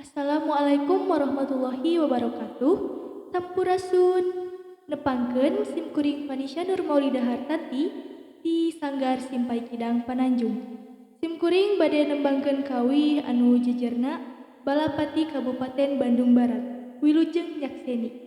Assalamualaikum warahmatullahi wabarakatuh. Sampurasun. Nepangkeun simkuring Fanisya Nur Maulida Hartati di Sanggar Simpai Kidang Pananjung. Simkuring bade nembangkeun kawih anu jejerna Balapati Kabupaten Bandung Barat. Wilujeng nyakseni.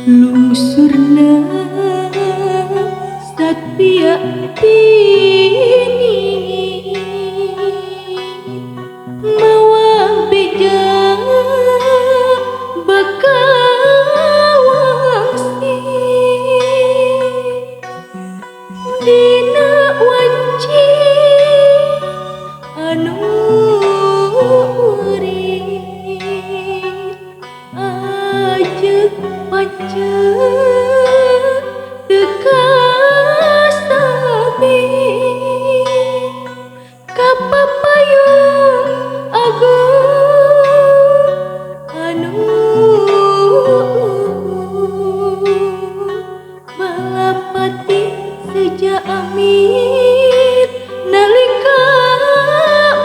Lungsurna satya pini mawa beja bakal wangsi dina wanci anu urip ajeuk pancet teu kasabi ka papayung agung anu Balapati seja amit nalika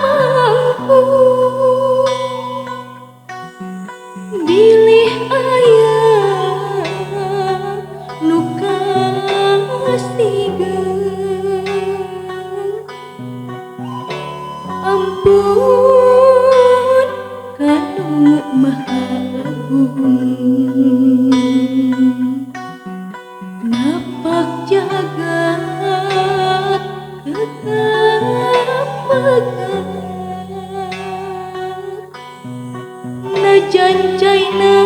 mampu bilih aya nu kasigeung ampun ka Nu Maha Agung napak jagat tetap pegang najan caina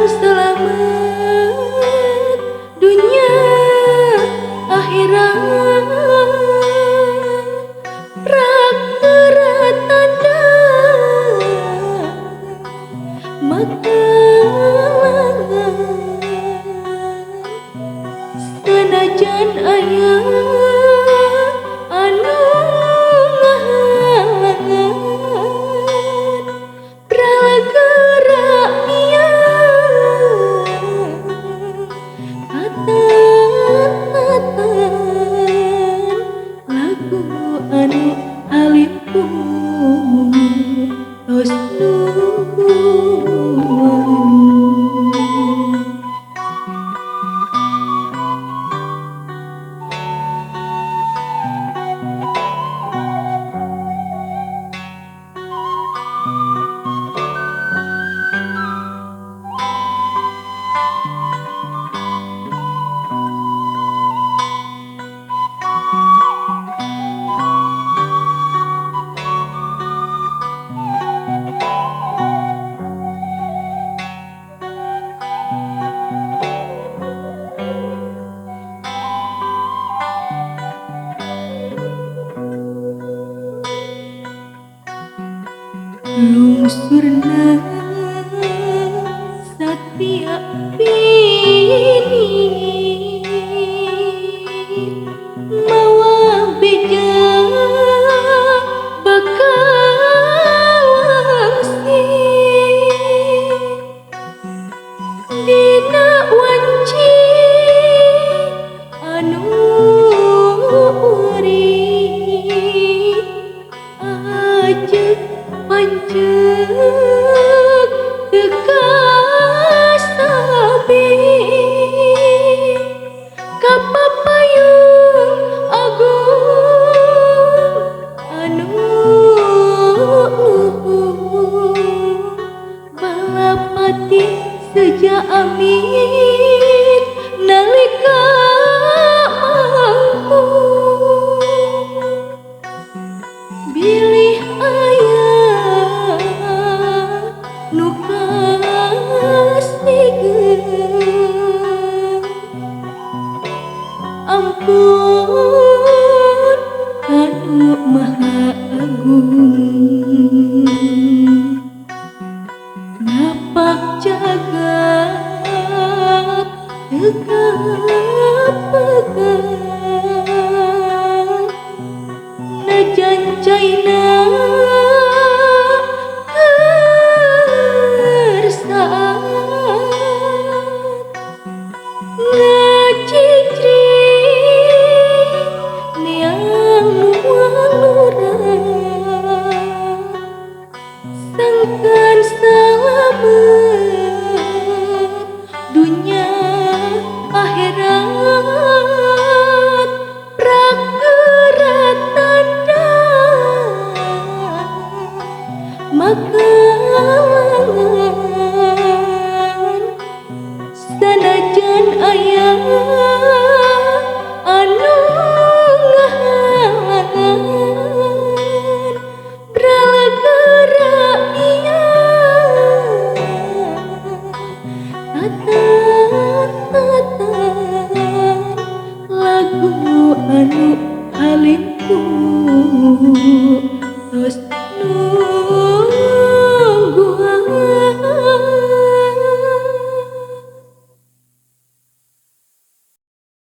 selamat dunia akhirat rak tanda makalangan sanajan aya anu ngahalangan lagu anu alimpung tos lungsurna satya pini mawa beja bakal wangsi dina wanci anu urip ajeuk pancet Anu Maha Agung napak jagat teu kapegat najan caina.